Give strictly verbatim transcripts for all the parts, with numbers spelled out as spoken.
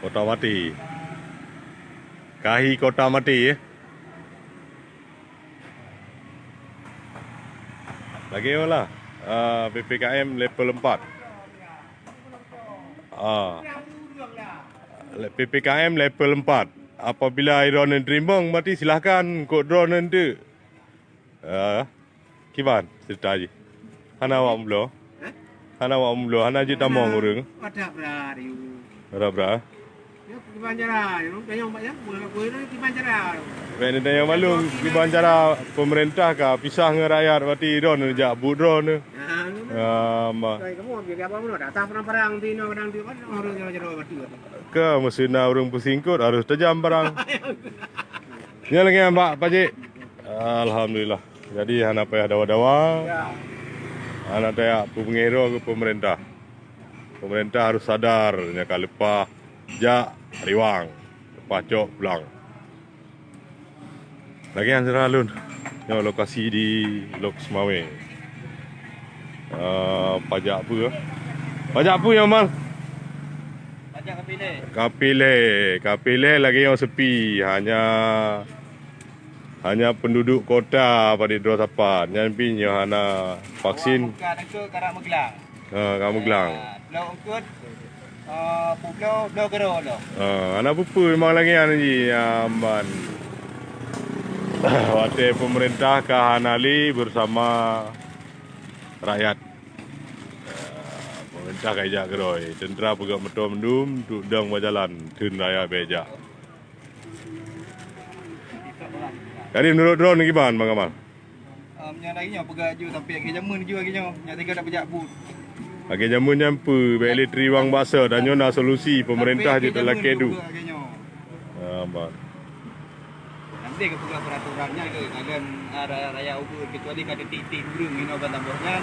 Kota mati. Kahi kota mati, ya. Lagèe nyoe lah, ah, P P K M level empat. Ah. Le-, P P K M level empat. Apabila droeneuh teurimong, berarti silahkan keu droeneuh teuk. Ah. Kiban cerita jih? Hana awak meubloe? Hah? Hana awak meubloe, hana jeuet tamong ureueng? Ada bra, Yu. Ada bra? Ya, kiban cara, ya, tanyong bak ya, boleh aku ini kiban cara. Bèk neutanyong bak lôn, kiban cara pemerintah ka pisah ngon rakyat, berarti droeneuh jak buet droeneuh. Nah, Ah, ma. Kamu biar apa pun datang perang-perang di no kadang di mana orang jalan-jalan batu. Keu meuseue na ureueng peusingkot harôh tajam parang. Nyan lagèe nyan, Pak, Pak Cik. Alhamdulillah. Jadi hana payah dawa-dawa. Ya. Hana tajak peubeungèh droe keu pemerintah. Pemerintah harôh sadar nyan ka leupah jak riwang, leupah cok pulang. Lagèe nyan syedara lôn. Nyoe lokasi di Lhokseumawe. Ah, pajak peue? Pajak peue nyoe, Mal? Pajak kapilè. Kapilè, kapilè lagèe nyoe sepi, hanya, hanya penduduk kota padit droe sapat. Nyan pih nyoe hana vaksin. Bukan, itu karak Magelang. Ha, kamoe glang. Ah, bloe eungkôt, ah, peubloe, bloe keudroe bloe. Ha, hana peue-peue memang lagèe nyan jih, nyaman. Watèe pemerintah ka hana lé bersama rakyat. Ah, pemerintah ka ijak keudroe, teuntara peugöt moto mandum, trok dong bak jalan, theun rakyat bèk jak. Jadi menurut droeneuh kiban, Bang Kamal? Ah, meunyoe lagèe nyoe peugah ju sampai akhé jameun ju lagèe nyoe, nyak tinggai dak peujak buet. Akhé jameun nyan peue, bèk lé triwang bak sot, dan nyoe na solusi pemerintah jeuet talakèe duek. Sampai akhé jameun peugah lagèe nyoe. Ah, bah. Nanti ka peugah peraturan nyan ke, kalian, ah, raya, raya ubeut, kecuali ka titik-titik ureueng inoe ban tambah nyan,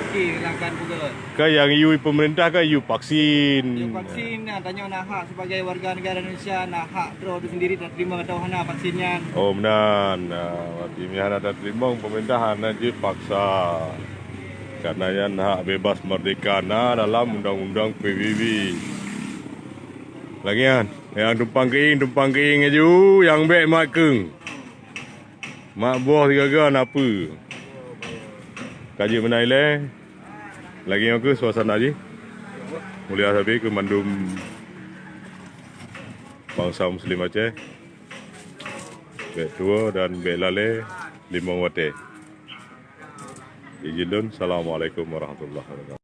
oke, silakan peugah. Ka nyang yue pemerintah ka yue vaksin. Yue vaksin, nah, tanyoe na hak sebagai warga negara Indonesia, na hak droe tu sendiri, na terima atau hana vaksin nyan. Oh, meunan. Nah, berarti meunyo hana tateurimong, pemerintah hana jeuet paksa. Karena nyan hak bebas merdeka na dalam undang-undang P B B. Lagèe nyan, nyang tumpang keuieng, tumpang keuieng laju, nyang bèk mat keueng. Mat boh sigaga na peue. Ka jeuet meunan ilèe. Lagèe nyoe keuh suasana jih. Mulia sabe keu mandum bansa muslim Aceh. Bèk tuwoe dan bèk lalè limong watèe. Izin lôn, assalamualaikum warahmatullahi wabarakatuh.